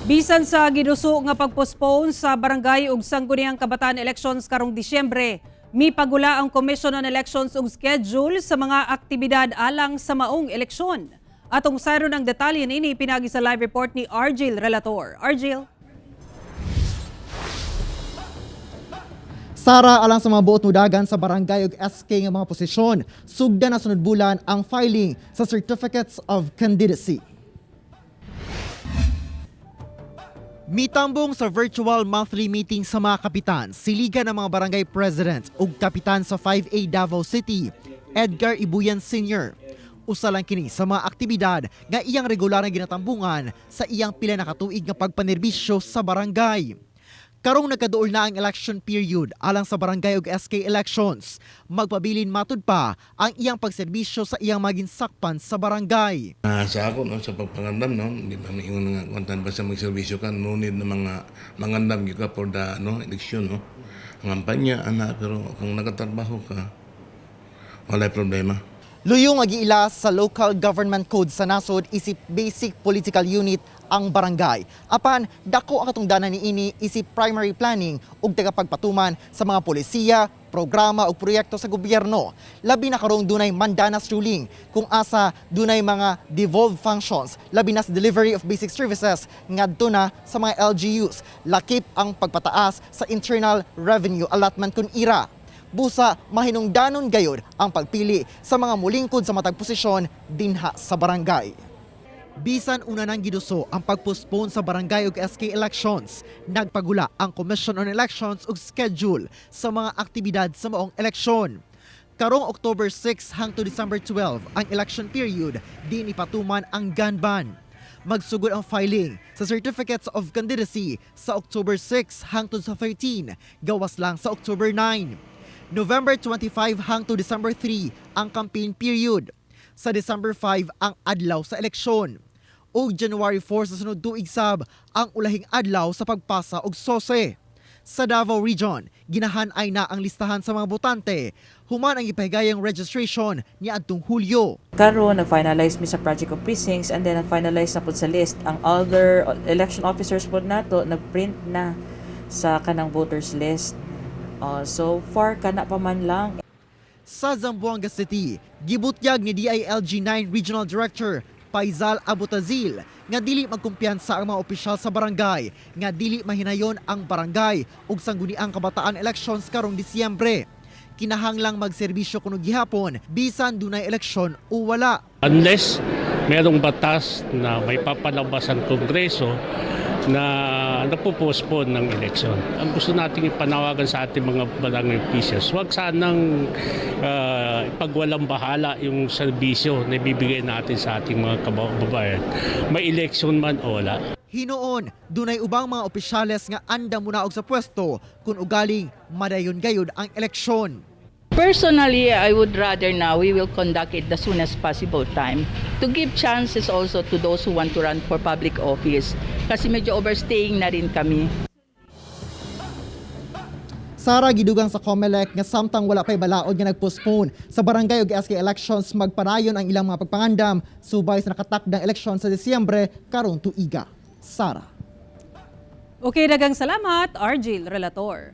Bisan sa giduso nga pagpostpone sa barangay ug Sangguniang Kabataan elections karong Disyembre, mipagula ang Commission on Elections og schedule sa mga aktibidad alang sa maong eleksyon. Atong sayron ang detalye niini pinagi sa live report ni Argil Relator. Argil? Sara, alang sa mga buot mudagan sa barangay ug SK nga mga posisyon, sugdan na sunod bulan ang filing sa Certificates of Candidacy. Mitambong sa virtual monthly meeting sa mga kapitan, siliga ng mga barangay president ug kapitan sa 5A Davao City, Edgar Ibuyan Sr. Usa lang kini sa mga aktibidad nga iyang regular na ginatambungan sa iyang pila na katuig nga pagpanerbisyo sa barangay. Karong nagkaduol na ang election period alang sa barangay ug SK elections, magpabilin matud pa ang iyang pagserbisyo sa iyang maginsakpan sa barangay. Sa ako, no, sa pagpangandam, no, di ba maingon nga kwantan basta magserbisyo ka, no need na mga mangandam gyud ka for the, no, eleksyon, no. Ang kampanya ana, pero kung nagatrabaho ka, walay problema. Luyong giila sa local government code sa nasod isip basic political unit ang barangay. Apan dako ang katungdanan niini isip primary planning ug tagapagpatuman sa mga polisiya, programa ug proyekto sa gobyerno. Labi na karong dunay Mandanas ruling kung asa dunay mga devolved functions, labi na sa delivery of basic services ngadto na sa mga LGUs. Lakip ang pagpataas sa internal revenue allotment kun IRA. Busa mahinungdanon gayod ang pagpili sa mga mulingkod sa matag posisyon dinha sa barangay. Bisan una nang giduso ang pagpostpone sa barangay ug SK elections, nagpagula ang Commission on Elections og schedule sa mga aktibidad sa maong eleksyon. Karong October 6 hangtod December 12 ang election period, di ipatuman ang gun ban. Magsugod ang filing sa Certificates of Candidacy sa October 6 hangtod sa 13, gawas lang sa October 9. November 25 hangtod December 3 ang campaign period. Sa December 5 ang adlaw sa eleksyon. Ug January 4 sa sunod tuig sab ang ulahing adlaw sa pagpasa og SOCE. Sa Davao Region, ginahan-ay na ang listahan sa mga botante human ang ipahigayang registration niadtong Hulyo. Karon nag-finalize mi sa project of precincts and then nag-finalize na pud sa list. Ang other election officers pod nato nag-print na sa kanang voters list. So far kana pa man lang. Sa Zamboanga City, gibutyag ni DILG 9 Regional Director Faisal Abutazil nga dili magkumpiyansa ang mga opisyal sa barangay nga dili mahinayon ang barangay ug Sangguniang Kabataan elections karong Disyembre. Kinahanglang magserbisyo kuno gihapon bisan dunay eleksyon o wala. Unless merong batas na may papalabas ang Kongreso na nagpo-postpone ng eleksyon. Ang gusto nating ipanawagan sa ating mga barangay officials, huwag sanang ipagwalang bahala yung serbisyo na ibibigay natin sa ating mga kababayan. May eleksyon man o wala. Hinuon, dunay ubang mga opisyales nga andam munaog sa pwesto kung ugaling madayon gayud ang eleksyon. Personally, I would rather now we will conduct it the soonest possible time to give chances also to those who want to run for public office. Kasi medyo overstaying na rin kami. Sara, gidugang sa COMELEC nga samtang wala pay balaod nga nagpostpone sa barangay ug SK elections, magpadayon ang ilang mga pagpangandam subay sa nakatakdang eleksyon sa Disyembre karong tuiga. Sara. Okay, daghang salamat, Argil Relator.